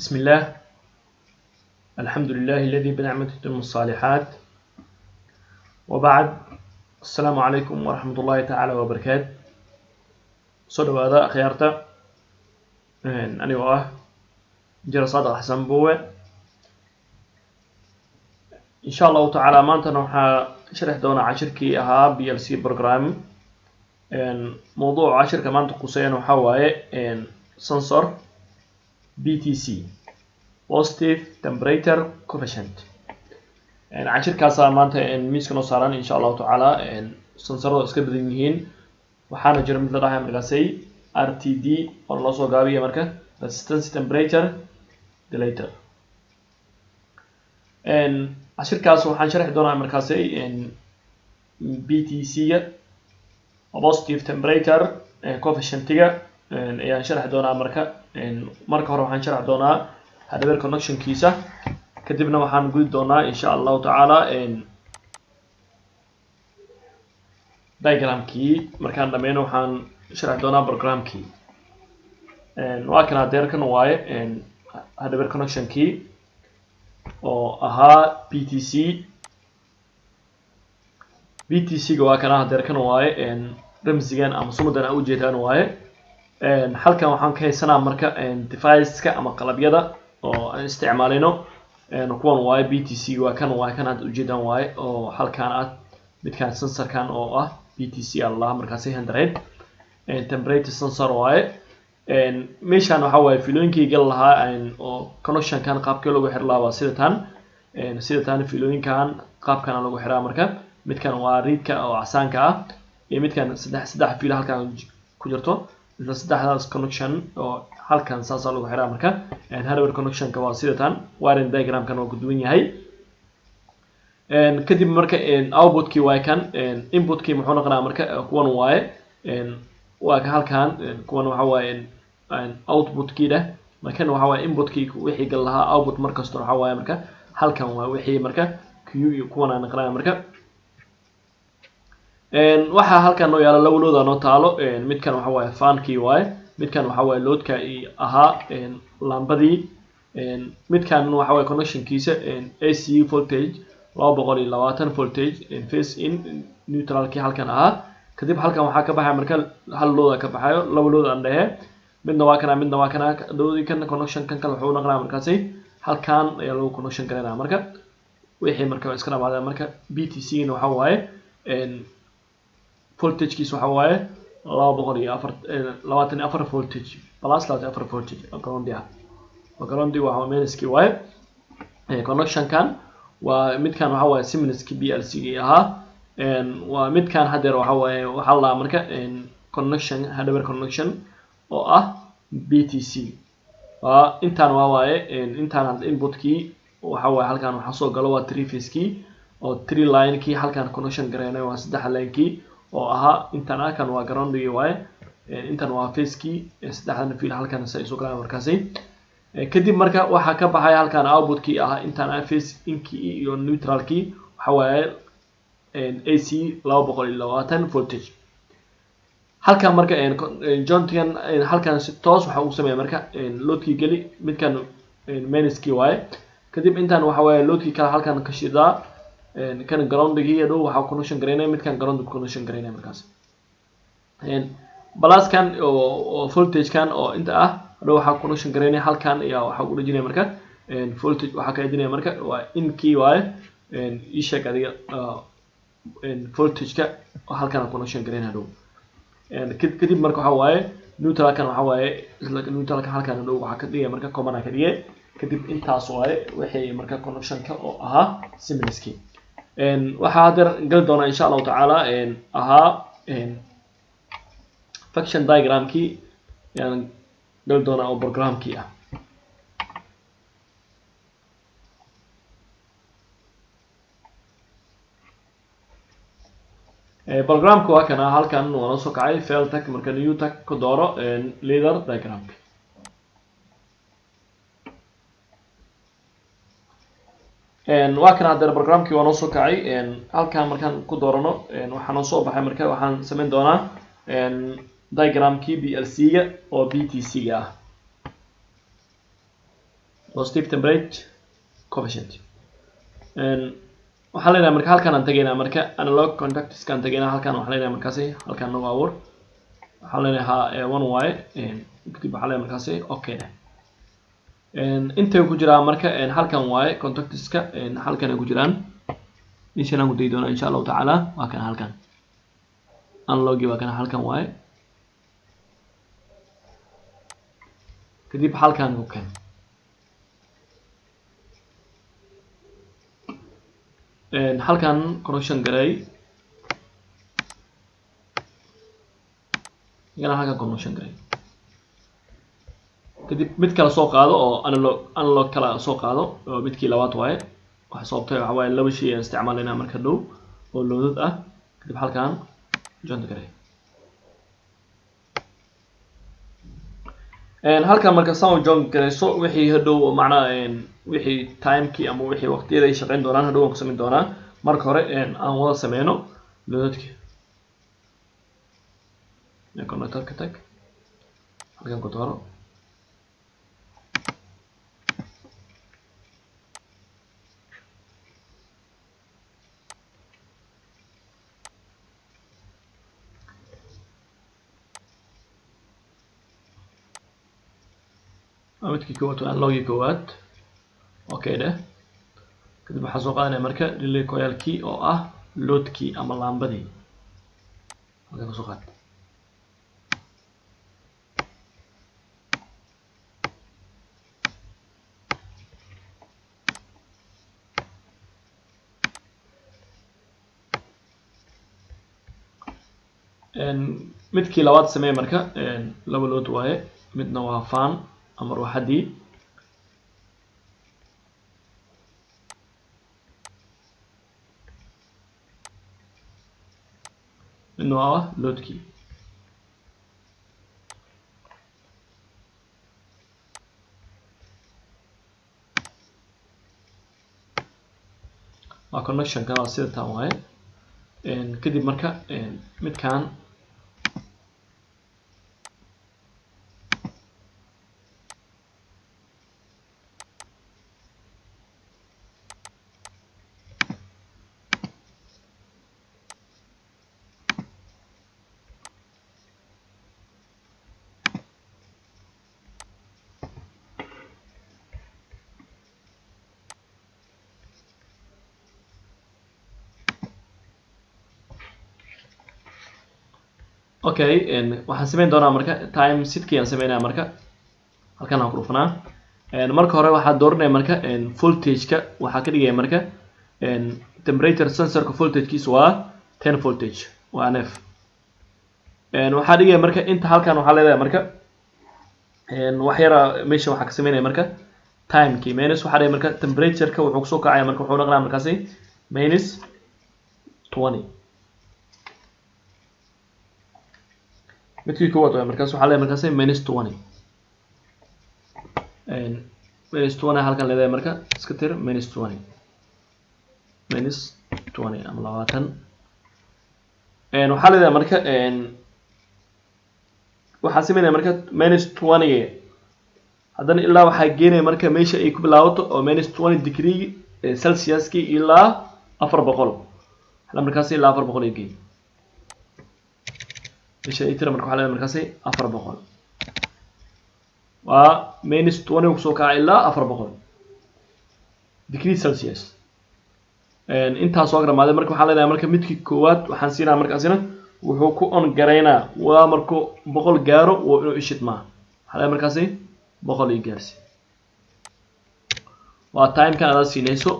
بسم الله، الحمد لله الذي بنعمته تتم الصالحات، وبعد. السلام عليكم ورحمة الله تعالى وبركاته. Soo dhawaada akhyaarta, anigoo ah Jira Saadiq Xasan Buwe. Insha Allahu tacaala maantana waxaa sharxi doonaa cashirkii ahaa PLC program. Mawduuca cashirka maanta quseeyana waxaa waaye sensor PTC, positive temperature coefficient. Cashirkaasaa maanta miiska noo saaran insha Allahu tacaala. Sensorada iska badan yihiin, waxaana jira mid la dhahay markaasay RTD oo loo soo gaabiya marka resistance temperature dilator. Cashirkaas waxaan sharxi doonaa markaasay PTC-ga, positive temperature coefficient-ga ayaan sharxi doonaa. Marka hore waxaan sharxi doonaa hardware connectionkiisa, kadibna waxaan gudi doonaa insha Allahu tacaala diagramkii. Markaan dhameyno waxaan sharxi doonaa programkii. Waa kan hadeerkan waaye hardware connectionkii oo ahaa PTC. PTC-ga waa kana hadeerkan waaye, ramsigan ama sumadan aa ujeedaan waaye. Halkan waxaan ka haysanaa marka device-ka ama qalabyada oo aan isticmaalino kuwan waaye. PTC waa kan waaye, kan aad ujeedaan waaye, oo halkan ah midkan sensorkan oo ah PTC allah markaasi 100 temperature sensor waaye. Meeshaan waxaa waaye fiilooyinkii gal lahaa oo connectionkan qaabkii lagu xiri lahaa waa sida tan, sida tan fiilooyinkan qaabkan lagu xiraa. Marka midkan waa reedka oo casaanka ah iyo midkan saddex fiilo halkan ku jirto, isla saddexdaas connection oo halkan saasaa lagu xiraa. Marka hardware connectionka waa sida tan, wiring diagramkan waa ku duwan yahay. Kadib marka outputkii waaye kan, inputkii muxuu noqonaa marka kuwan waaye, waa ka halkan kuwan waxa waaye outputkii dheh. Markan waxa waaye inputkii wixii gal lahaa, output markasta waxa waaye marka halkan waa wixii marka q iyo kuwan aan noqonaya. Marka waxaa halkan noo yaala laba load noo taalo. Midkan waxa waaye fankii waaye, midkan waxa waaye loadka ahaa laambadii, midkan waxa waaye connectionkiisa AC voltage 220 voltage phase in neutralkii halkan ahaa. Kadib halkan waxaa ka baxaya marka hal load ka baxayo, laba load aan dhehe, midna waa kana, midna waa kana. Loadii kan connection kan kale wuxuu noqonaa markaasi halkan ayaa lagu connection garanaya. Marka wixii marka iska dhamaadeen. Marka PTC na waxa waaye voltagekiisa waxa waaye 204, 24 voltage plus 24 voltage oo ground ah, oo ground waa minuskii waaye. Connectionkan waa midkan waxa waaye Siemenski PLC ahaa, waa midkan hadeer waxa waaye waxaa la marka connection hardware connection oo ah PTC. Waa intaan waa waaye intaan inputkii waxa waaye halkan waxaa soo galo waa three phase-kii oo three line-kii halkan connection gareynay, waa saddex line-kii oo ahaa intaan ah. Kan waa ground-gii waaye, intan waa phase-kii, saddexdan fiil halkan say soo galaan markaasi. Kadib marka waxaa ka baxaya halkan outputkii ahaa intaan ah phase inkii iyo neutralkii waxa waaye AC 220 voltage halkan. Marka jointigan halkan si toos waxa uu sameeyaa marka loadkii geli midkan minuskii waaye. Kadib intaan waxa waaye loadkii kale halkan ka shidaa, kan groundgii dhow waxaa connection gareynaya midkan ground connection gareynaya. Markaas pluskan oo voltagekan oo inta ah dhow waxaa connection gareynaya halkan ayaa waxaa ku dhejinaya marka voltage waxaa ka edinaya marka waa inkii waaye. Ii sheeg adiga voltageka halkan connection gareynaya dhow. Kadib marka waxa waaye neutralkan waxa waaye isla neutralkan halkan dhow waxaa ka dhigaya marka common ka dhigay. Kadib intaas waaye wixii marka connectionka oo ahaa Siemenski. Waxaa haddeer gali doonaa insha Allahu tacaala ahaa function diagramkii ayaan gali doonaa oo programkii ah. Programka waa kana, halkan waa noo soo kacay file tag. Marka new tag ku dooro leader diagramka. Waa kana haddana programkii waa noo soo kacay. Halkan markaan ku doorano waxaa noo soo baxay. Marka waxaan samayn doonaa diagramkii PLC-ga oo PTC-ga ah. Positive temperature coefficient. Waxaan leenahay marka halkan aan tegaynaa, marka analog contactskaan tegaynaa, halkan waxaan leenahay markaasi halkan nagu abuur. Waxaan leenahay one y, kadib waxaan leenahay markaasi okay dheh. Intay ku jiraan marka halkan waaye contactska, halkan ay ku jiraan. Inshaan aan ku dayi doonaa insha Allahu tacaala. Waa kana halkan analogii, waa kana halkan waaye. Kadib halkan ku keen halkan connection garay, igana halkan connection garay. Kadib mid kale soo qaado oo analog kala soo qaado, oo midkii labaad waaye. Waxa sababtay waxa waaye laba shay aan isticmaalaynaa marka dhow oo loadad ah. Kadib halkan joint garay halkan marka sound joint garayso, wixii hadhow macnaa wixii timekii ama wixii waqtiyada ay shaqayn doonaan hadhow waan ku samayn doonaa. Marka hore aan wada sameyno loadadki. Connector ka tag, halkan ku dooro. Midkii koowaad waa analogii koowaad, okay dheh. Kadib waxaan soo qaadanaya marka relay coilkii oo ah loadkii ama laambadii, halkan kasoo qaad. Midkii labaad samee marka, laba load waaye, midna waa fan ama ruuxadii, midna waa loadkii. Waa connectionkan waa sida tan waaye. Kadib marka midkan okay, waxaan sameyn doonaa marka time sitkii aan sameynaya marka halkan aan ku dhufanaa. Marka hore waxaa dooranaya marka voltage-ka, waxaa ka dhigaya marka temperature sensorka voltage-kiisa waa 10 voltage, waa nf. Waxaa dhigaya marka inta halkan waxaa leedahay marka wax yara meesha waxaa ka sameynaya marka timekii minus, waxaa dhigaya marka temperature-ka wuxuu kusoo kacaya marka wuxuu noqonaya markaasi minus 20. Midkii koowaad waay markaas waxaa leedahay markaasi minus 20, minus 20 halkan leedahay marka iska tir minus 20, minus 20 ama 20. Waxaa leedahay marka waxaa sameynaya marka minus 20, haddana ilaa waxaa geenaya marka meesha ay ku bilaabato oo minus 20 degree Celsius-ki ilaa 400, markaasi ilaa 400 ay geey meesha ay tira. Marka waxaa leedahay markaasi 400 waa minus 20 kusoo kaca ilaa 400 degree Celsius. Intaas soo gramaaday marka waxaa leedahay marka midkii koowaad waxaan siinaa markaasina wuxuu ku on garaynaa waa markuu 100 gaaro waa inuu ishidmaa. Waxaa leedahay markaasi 100 ii gaarsi, waa timekan aad siinayso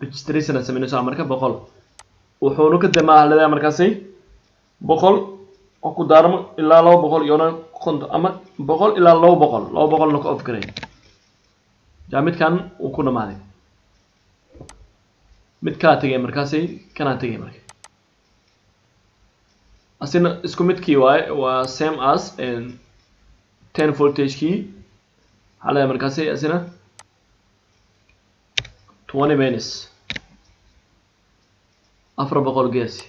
registration aad samaynayso marka 100 wuxuuna ka damaa leedahay markaasi 100 oo ku daarmo ilaa 250 ama 100 ilaa 200, 200 na ku off garay. Jaamidkan uu ku dhamaaday, mid kala tegay markaasi kana tegay marka asina isku midkii waaye, waa same as 10 voltage-kii. Waxaa leedahay markaasi asina 20 minus 400 geesi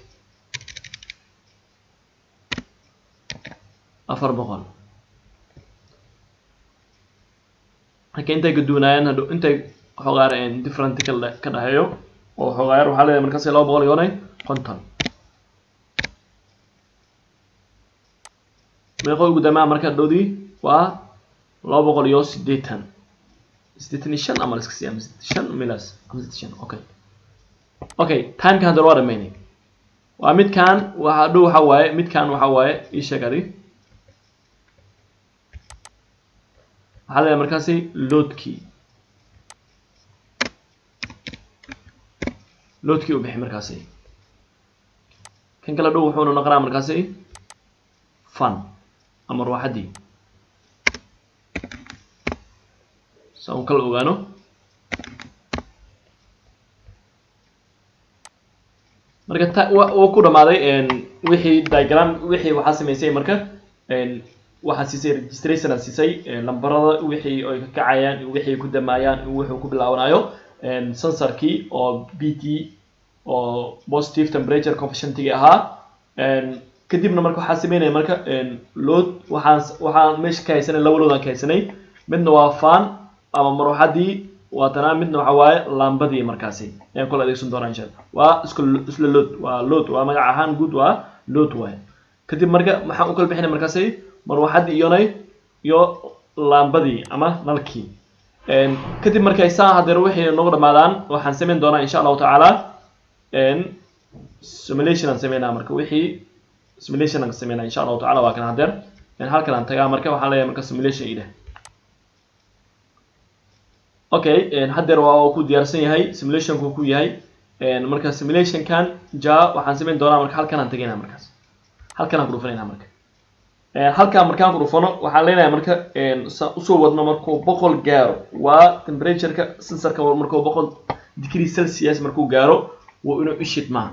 400. Marka intay ka duwanaayaan hadhow, intay xogaar different ka dhexeeyo oo xogaar, waxaa leedahay markaas 250. Meeqo ugu damaa marka dhowdii? Waa 280, 85 ama la iska siiya, ama 85 milas ama 85. Okay, timekan hadda waa dhamaynay. Waa midkan waxa dhow, waxa waaye midkan, waxa waaye ii sheeg adi. Waxaa leedahay markaasi loadkii u bixi markaasi. Kan kale dhow wuxuuna noqonaa markaasi fan ama ruuxaddii, si aan kala ogaano. Marka ta wuu ku dhamaaday wixii diagram, wixii waxaa samaysay. Marka waxaa siisay registration aad siisay lambarada, wixii ay ka kacayaan iyo wixii ku damaayaan iyo wuxuu ku bilaabanayo sensorkii oo PT oo positive temperature coefficientigi ahaa. Kadibna marka waxaa sameynaya marka load, waxaan meesha ka haysanay laba load aan ka haysanay. Midna waa fan ama maruuxadii waa tanaa, midna waxa waaye laambadii. Markaasi ayaan kula adeegsan doonaa insha Allah. Waa isku isla load, waa load, waa magac ahaan guud, waa load waaye. Kadib marka maxaan u kala bixinay markaasi? Marwaxadii iyonay iyo laambadii ama nalkii. Kadib markay saa hadeer wixii noogu dhamaadaan, waxaan samayn doonaa insha Allahu tacaala simulation aan sameynaa. Marka wixii simulation aan sameynaa insha Allahu tacaala waa kan hadeer halkan aan tagaa. Marka waxaan leeyahay marka simulation idheh. Okay, hadeer waa uu ku diyaarsan yahay simulationku ku yahay. Marka simulationkan ja waxaan samayn doonaa marka halkan aan tagaynaa, markaas halkan aan ku dhufanayna. Marka halkan markaan ku dhufano, waxaan leenahay marka saan usoo wadno, markuu 100 gaaro, waa temperatureka sensorka, markuu 100 degree Celsius markuu gaaro waa inuu ishidmaa.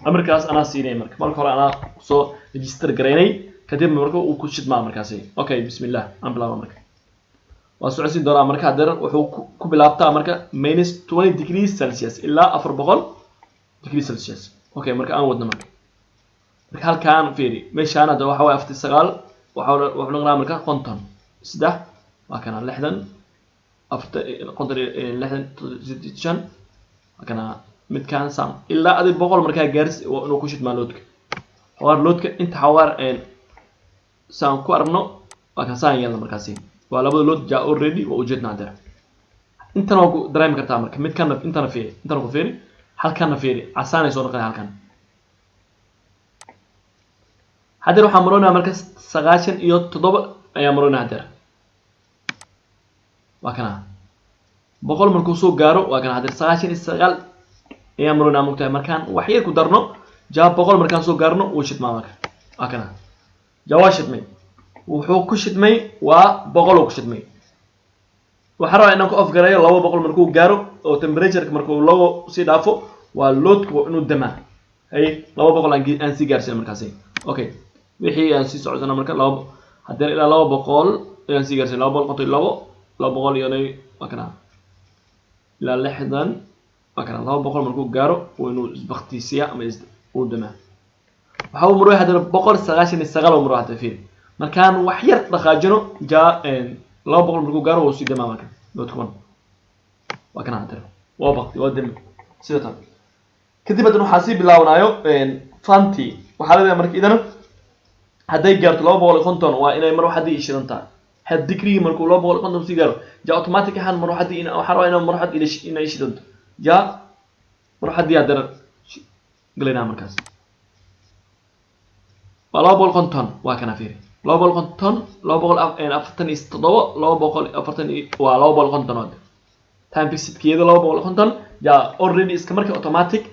Amarkaas anaa siinay. Marka hore anaa soo register garaynay, kadib marka uu ku shidmaa markaasi. Okay, bismillah, aan bilaaba. Marka waa socodsiin doonaa. Marka hadeer wuxuu ku bilaabtaa marka -20 degree Celsius ilaa 400 degree Celsius. Okay, marka aan wadno. Marka halkaan fiiri meeshaan hadda waxa waaye 49, waxa wuxuu noqonaa marka 53, waa kana 60, 40, 50, 60, 85, waa kana midkaan sam ilaa adi 100 markaa gaaris waa inuu ku shidmaa loadka. Xawaar loadka inta xawaar saan ku aragno waa kan saan yeelna. Markaasi waa labada load ja already waa ujeednaa hadeer. Intana waa ku dareemi kartaa. Marka midkana intana fiiri, intana ku fiiri, halkanna fiiri, casaanay soo noqonaya halkan. Hadeer waxaan maroonaya marka 97 ayaa maroonaya hadeer. Waa kana 100 markuu soo gaaro, waa kana hadeer 99 ayaa maroonaya. Mogtahay markaan wax yar ku darno ja 100 markaan soo gaarno wuu shidmaa. Marka waa kana ja waa shidmay. Wuxuu ku shidmay waa 100 uu ku shidmay. Waxaan rabaa inaan ku afgarayo 200 markuu gaaro oo temperatureka markuu labo sii dhaafo, waa loadku waa inuu damaa. Hay, 200 aan sii gaarsiin markaasi. Okay, wixii aan sii socodsana marka laba haddii ilaa 200 ayaan sii gaarsiin, 252, 200 iyo waa kana ilaa 60, waa kana 200 markuu gaaro waa inuu isbaktiisiya ama uu damaa. Waxa uu maroy haddana 199 uu maroy hadda. Fiiri, markaan wax yar dhaqaajino ja 200 markuu gaaro wuu sii damaa. Marka loadkuwan waa kana haddana waa bakti, waa dami sida tan. Kadib haddana waxaa sii bilaabanaayo fanti. Waxaa leedahay marka idana hadday gaarto 250 waa inay marwaxadii ishidan tahay. Had degree markuu 250 sii gaaro ja automatic ahaan marwaxadii in waxaa rabaa inaa marwaxad inay shidanto. Ja marwaxadii haddana galaynaa markaas waa 250, waa kana fiiri, 250, 247, 240 waa 250 hadda. Time fixedkeeda 250 ja already iska marka automatic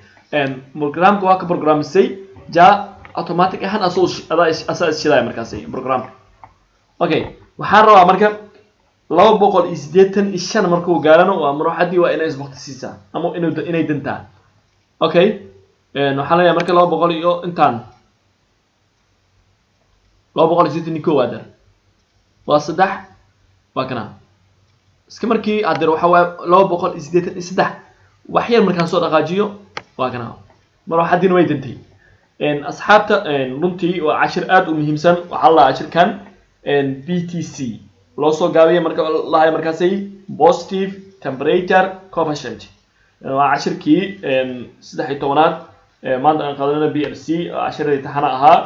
programka waa ka programisay ja automatic ahaan asoo asaa isshidaya markaasi programka. Okay, waxaan rabaa marka 285 markuu gaarano waa marwaxadii waa inay isbakti siisaa ama inay dantaa. Okay, waxaan leeyahay marka 200 iyo intaan 281 hadeer waa saddex, waa kana iska markii hadeer waxa waaye 283. Wax yar markaan soo dhaqaajiyo waa kana marwaxadiina way dantay. Asxaabta, runtii waa cashir aad u muhiimsan. Waxaa la cashirkan PTC. Loo soo gaabiyay marka lahay markaasay positive temperature coefficient. Waa cashirkii 13aad maanta aan qaadanayna PLC, cashiradii taxana ahaa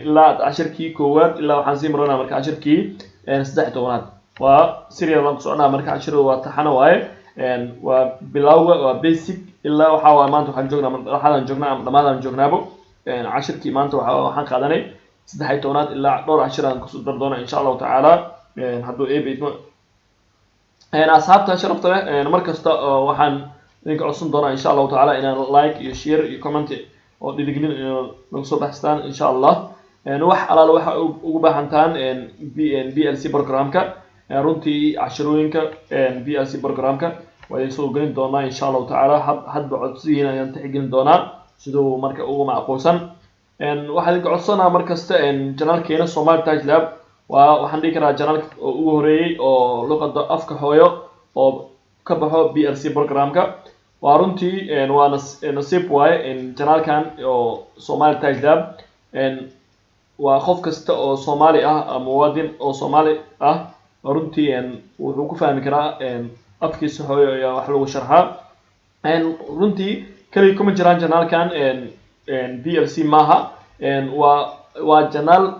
ilaa cashirkii koowaad ilaa waxaan sii maranaa marka cashirkii 13aad. Waa serial baan ku soconaa marka cashiradu waa taxana waaye. Waa bilowga, waa basic, ilaa waxaa waaye maanta waxaan joognaa dhexdaan joognaa ama dhamaadaan joognaabo. Cashirkii maanta waxaan qaadanay 13aad, ilaa dhowr cashir aan kusoo dar doona insha Allahu tacaala hadduu Eebe idmo. Asxaabta sharafta leh, mar kasta waxaan idinka codsan doonaa insha Allahu tacaala inaan like iyo share iyo comment oo dhiirigelin nagu soo baxstaan insha Allah. Wax alaala waxa ugu baahantaan PLC programka, runtii cashirooyinka PLC programka waa idin soo gelin doonaa insha Allahu tacaala. Hadba codsigiina ayaan tixgelin doonaa siduu marka ugu macquulsan. Waxaan idinka codsanaa mar kasta channelkeena Somali Touch Lab waa waxaan dhihi karaa channelka oo ugu horeeyey oo luqada afka hooyo oo ka baxo PLC programka. Waa runtii waa nasiib waaye channelkan oo Somali Touch Lab. Waa qof kasta oo Soomaali ah ama muwaadin oo Soomaali ah runtii wuxuu ku fahmi karaa afkiisa hooyo ayaa wax lagu sharxaa. Runtii kaliya kuma jiraan channelkan PLC maaha, waa channel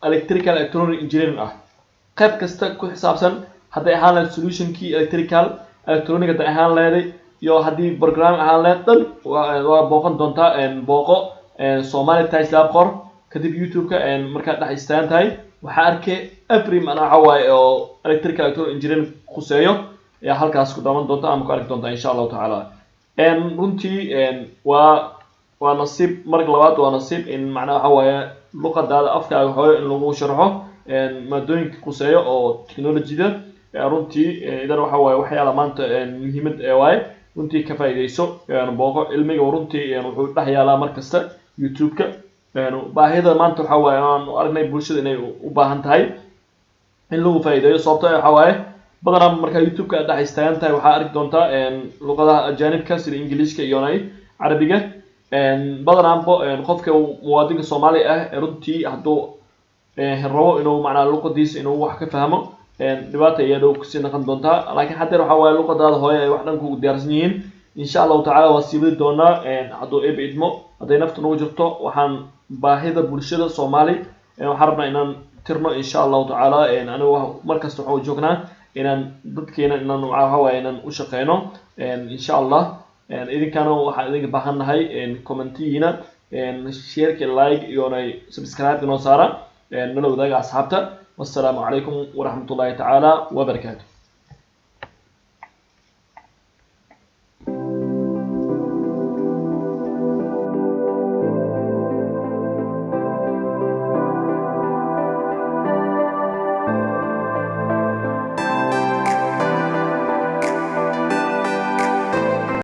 electrical electronic engineering ah, qayb kasta ku xisaabsan, hadday ahaan lahayd solutionkii electrical electronic, hadday ahaan leeday iyo haddii program ahaan lahayd dhan waa booqan doontaa. Booqo Somali Touch Lab, qor kadib YouTube-ka. Markaad dhex istaagan tahay waxaa arkay every macnaha waaye oo electrical electronic engineering khuseeyo ayaa halkaas ku daawan doonta ama ku arki doonta insha Allahu tacaala. Runtii waa nasiib, marka labaad waa nasiib in macnaha waxa waaye luqadaada afkaaga hooyo in lagu sharxo maadooyinka khuseeyo oo technologyda. Runtii idan waxa waaye waxyaala maanta muhiimad waaye. Runtii ka faa'iidayso, booqo cilmiga. Runtii wuxuu dhex yaalaa mar kasta YouTube-ka. Baahida maanta waxa waaye aan aragnay bulshada inay u baahan tahay in lagu faa'iideeyo, sababto waxa waaye badanaa markaa YouTube-ka aad dhex istaagan tahay waxaa arki doontaa luqadaha ajaanibka sida Ingiliishka iyo Carabiga. Badanaanbo qofka muwaadinka Soomaali ah runtii hadduu rabo inuu macnaa luqadiisa inuu wax ka fahmo, dhibaata ayaa dhow kusii noqon doontaa. Laakiin haddeer waxa waaye luqadaada hooyo ay wax dhan kugu diyaarsan yihiin. Insha Allahu tacaala waa sii wadi doonaa hadduu Eebe idmo, hadday naftu nagu jirto. Waxaan baahida bulshada Soomaali waxaan rabnaa inaan tirno insha Allahu tacaala. Anigu markasta waxaan joognaa inaan dadkeena inaan waxa waaye inaan u shaqeyno insha Allah. Idinkana waxaan idinka baahan nahay commentiyiina, shareka, like iyona subscribe inoo saara, nala wadaaga asxaabta. Wassalaamu calaykum waraxmatullahi tacaala wabarakaatu.